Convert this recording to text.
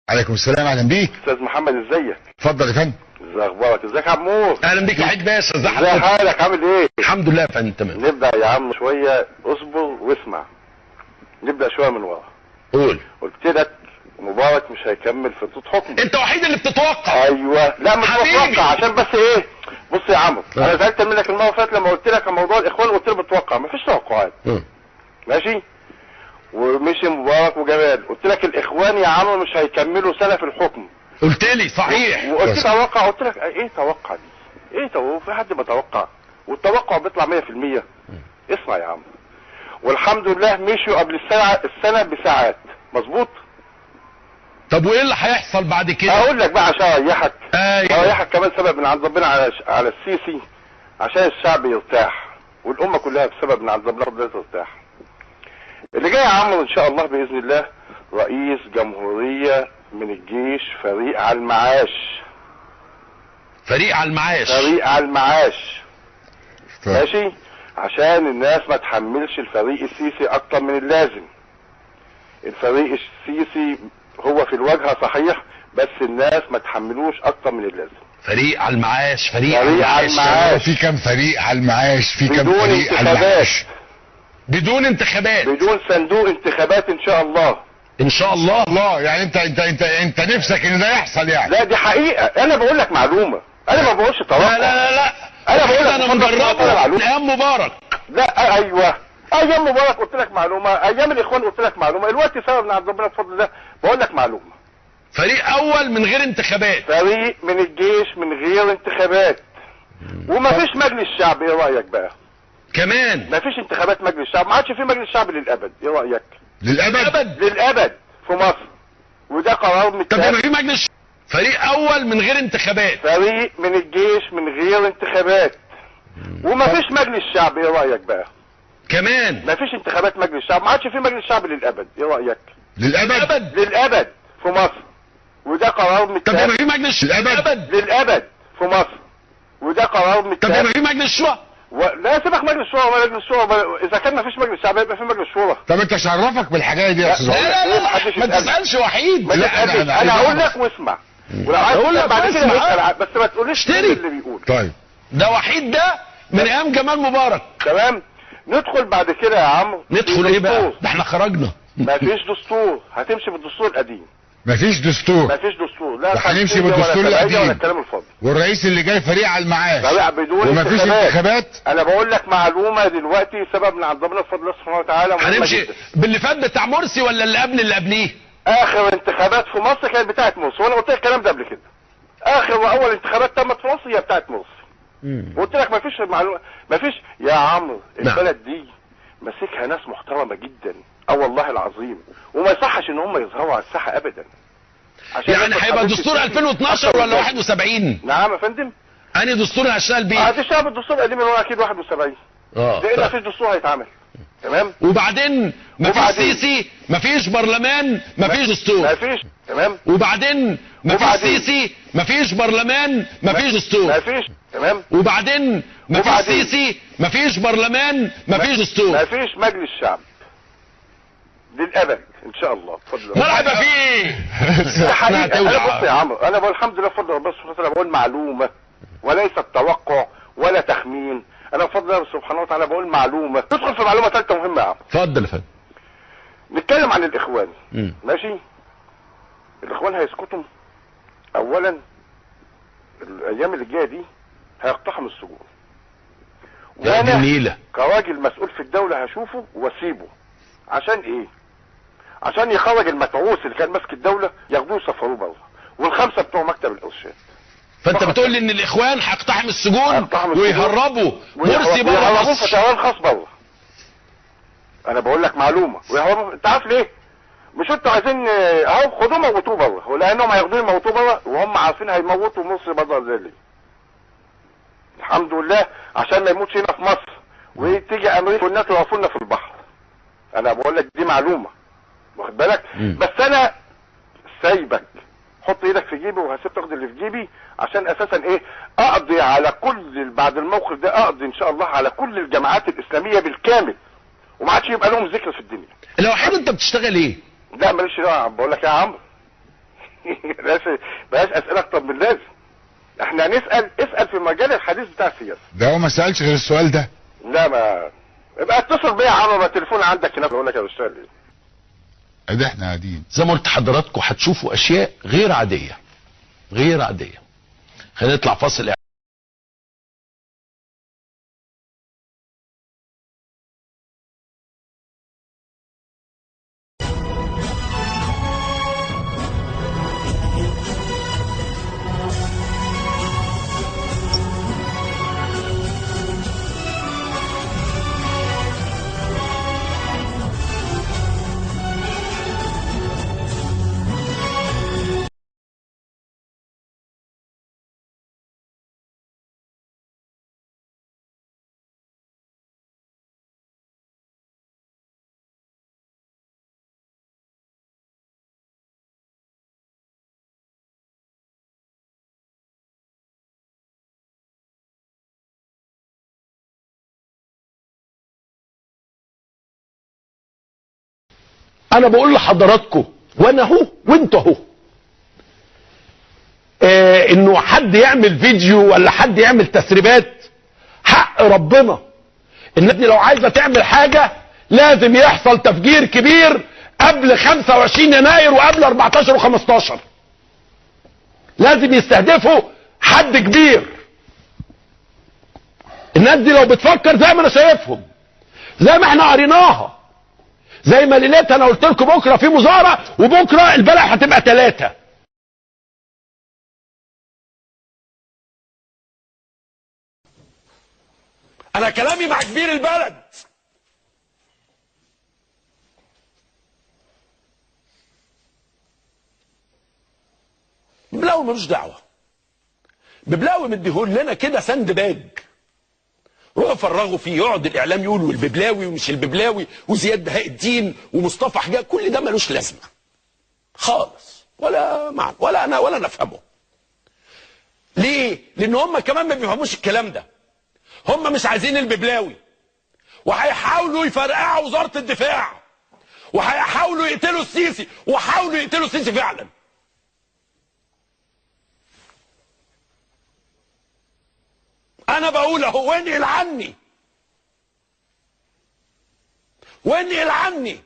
عليكم السلام، اهلا بيك. استاذ محمد ازيك؟ اتفضل يا فندم. ازي اخبارك؟ ازيك يا عمور؟ اهلا بيك يا وحيد باشا، ازي حالك؟ ازي حالك، عامل ايه؟ الحمد لله يا فندم، تمام. نبدا يا عم شوية، اصبر واسمع. نبدا شوية من ورا. قول. قلت لك مبارك مش هيكمل فترة حكمه. انت وحيد اللي بتتوقع. ايوه، لا مش بتوقع عشان بس ايه؟ بص يا عمرو، انا زعلت منك المرة اللي فاتت لما قلت لك عن موضوع الاخوان، قلت لك بتوقع، مفيش توقعات. ماشي؟ ومشي مبارك وجمال، قلت لك الاخوان يا عمرو مش هيكملوا سنة في الحكم. قلت لي صحيح. وقلت توقع، قلت لك ايه توقع دي؟ ايه توقع؟ في حد بيتوقع؟ والتوقع بيطلع 100%. اسمع يا عم، والحمد لله مشوا قبل السنة بساعات، مظبوط؟ طب وايه اللي هيحصل بعد كده؟ اقول لك بقى عشان اريحك. ايوه اريحك كمان سبب من عند ربنا على السيسي عشان الشعب يرتاح والامه كلها بسبب من عند ربنا ترتاح. اللي جاي يا عمرو ان شاء الله باذن الله رئيس جمهورية من الجيش، فريق على المعاش. فريق على المعاش. فريق على المعاش. ماشي؟ عشان الناس ما تحملش الفريق السيسي اكتر من اللازم. الفريق السيسي هو في الواجهة صحيح، بس الناس ما تحملوش اكتر من اللازم. فريق على المعاش، فريق على المعاش. في كام فريق على المعاش؟ في كام فريق على المعاش؟ بدون انتخابات، بدون صندوق انتخابات ان شاء الله. ان شاء الله. الله، يعني انت انت انت انت نفسك ان ده يحصل يعني؟ لا دي حقيقة، انا بقول لك معلومة، انا ما بقولش توقع. لا لا لا لا، انا بقول لك انا مجربه من ايام مبارك. لا ايوه، ايام مبارك قلت لك معلومة، ايام الاخوان قلت لك معلومة، الوقت سبب من عند ربنا بفضل الله بقول لك معلومة. فريق اول من غير انتخابات. فريق من الجيش من غير انتخابات. ومفيش مجلس شعب، ايه رايك بقى؟ كمان مفيش انتخابات مجلس شعب، ما عادش في مجلس شعب للابد، ايه رايك؟ للابد؟ للابد في مصر، وده قرار متاخد. طب يبقى في مجلس فريق اول من غير انتخابات. فريق من الجيش من غير انتخابات. ومفيش مجلس شعب، ايه رايك بقى؟ كمان مفيش انتخابات مجلس شعب، ما عادش في مجلس شعب للابد، ايه رايك؟ للابد؟ للابد في مصر، وده قرار متاخد. طب يبقى في مجلس للابد؟ للابد في مصر، وده قرار متاخد. طب يبقى في مجلس شورى؟ لا سيبك مجلس شورى ولا مجلس شورى، اذا كان مفيش مجلس شعب يبقى في مجلس شورى. طب انت شرفك بالحاجات دي يا استاذ؟ لا لا لا، ما تسالش وحيد. لا انا هقول لك واسمع، ولو عايز بعد كده اسال، بس ما تقوليش اللي بيقول. طيب ده وحيد ده من ايام جمال مبارك. تمام. ندخل بعد كده يا عمرو. ندخل ايه بقى؟ ده احنا خرجنا. مفيش دستور، هتمشي بالدستور القديم. مفيش دستور. مفيش دستور، لا هنمشي بالدستور القديم ولا الكلام الفاضي. والرئيس اللي جاي فريق على المعاش، فريق بدون ومفيش انتخابات. انا بقول لك معلومة دلوقتي سبب من عند ربنا بفضل الله سبحانه وتعالى. هنمشي باللي فات بتاع مرسي ولا اللي قبل اللي قبليه؟ اخر انتخابات في مصر كانت بتاعه مرسي، وانا قلت لك الكلام ده قبل كده. اخر واول انتخابات تمت في مصر هي بتاعه مرسي. قلت لك مفيش معلومة، مفيش يا عمرو. البلد دي ماسكها ناس محترمه جدا، اه والله العظيم، وما يصحش ان هم يظهروا على الساحة ابدا. يعني هيبقى دستور 2012 ولا 71؟ نعم يا فندم. انهي دستور هشتغل بيه؟ هتشتغل بالدستور القديم اللي هو اكيد 71. لان مفيش دستور هيتعمل. تمام. وبعدين مفيش سيسي، مفيش برلمان، مفيش دستور. مفيش. تمام. وبعدين مفيش سيسي، مفيش برلمان، مفيش دستور. مفيش. تمام. وبعدين مفيش سيسي، مفيش برلمان، مفيش دستور. مفيش مجلس شعب للابد ان شاء الله. اتفضل. مرحبا فيه. حقيقة انا بص يا عمرو، انا بقول الحمد لله بفضل ربنا سبحانه وتعالى بقول معلومة وليس توقع ولا تخمين. انا بفضل الله سبحانه وتعالى بقول معلومة. ندخل في معلومة ثالثة مهمة يا عمرو. اتفضل يا فندم. نتكلم عن الاخوان. ماشي. الاخوان هيسكتوا؟ اولا الايام اللي جاية دي هيقتحموا السجون. وانا كراجل مسؤول في الدولة هشوفه واسيبه. عشان ايه؟ عشان يخرج المتعوس اللي كان ماسك الدولة، ياخدوه يسفروه بره، والخمسة بتوع مكتب الارشاد. فانت بتقول لي ان الاخوان هيقتحم السجون ويهربوا مرسي بره مصر، ويهربوه في طيران خاص بره. انا بقول لك معلومة، ويهربوا. انت عارف ليه؟ مش انتوا عايزين اهو خدوه موتوه بره، لانهم هياخدوه يموتوه بره وهم عارفين هيموتوا مرسي بره زي ليه. الحمد لله عشان ما يموتش هنا في مصر وتيجي امريكا والناس يقفوا لنا في البحر. انا بقول لك دي معلومة، واخد بالك؟ بس انا سايبك، حط ايدك في جيبي وهسيب تاخد اللي في جيبي، عشان اساسا ايه؟ اقضي على كل، بعد الموقف ده اقضي ان شاء الله على كل الجماعات الاسلامية بالكامل، وما عادش يبقى لهم ذكر في الدنيا. لو حضرتك انت بتشتغل ايه؟ لا ماليش دعوه، بقول لك يا عمرو. بلاش اسئلة اكتر من اللازم. احنا هنسال، اسال في مجال الحديث بتاع السياسة. ده هو ما سالش غير السؤال ده. لا ما ابقى اتصل بيا يا عم، التليفون عندك هناك اقول لك يا بشتغل ايه. ادي احنا قاعدين زي ما قلت حضراتكم هتشوفوا اشياء غير عادية غير عادية. خلينا نطلع فاصل. انا بقول لحضراتكم وانا اهو وانتوا اهو، انه حد يعمل فيديو ولا حد يعمل تسريبات، حق ربنا الناس دي لو عايزه تعمل حاجة لازم يحصل تفجير كبير قبل 25 يناير وقبل 14 و15. لازم يستهدفوا حد كبير. الناس دي لو بتفكر زي ما انا شايفهم، زي ما احنا قريناها، زي ما ليلتها انا قلت لكم بكره في مظاهره وبكره البلد هتبقى 3. انا كلامي مع كبير البلد. ببلاوي ملوش دعوه، ببلاوي مديهول لنا كده sand bag، روحوا فرغوا فيه. يقعد الاعلام يقول والببلاوي ومش الببلاوي وزياد بهاء الدين ومصطفى حجاج، كل ده ملوش لازمه خالص، ولا معنى ولا انا ولا نفهمه. ليه؟ لان هم كمان ما بيفهموش الكلام ده. هم مش عايزين الببلاوي، وهيحاولوا يفرقعوا وزارة الدفاع، وهيحاولوا يقتلوا السيسي، وحاولوا يقتلوا السيسي فعلا. انا بقول اهو، وانقل عني، وانقل عني.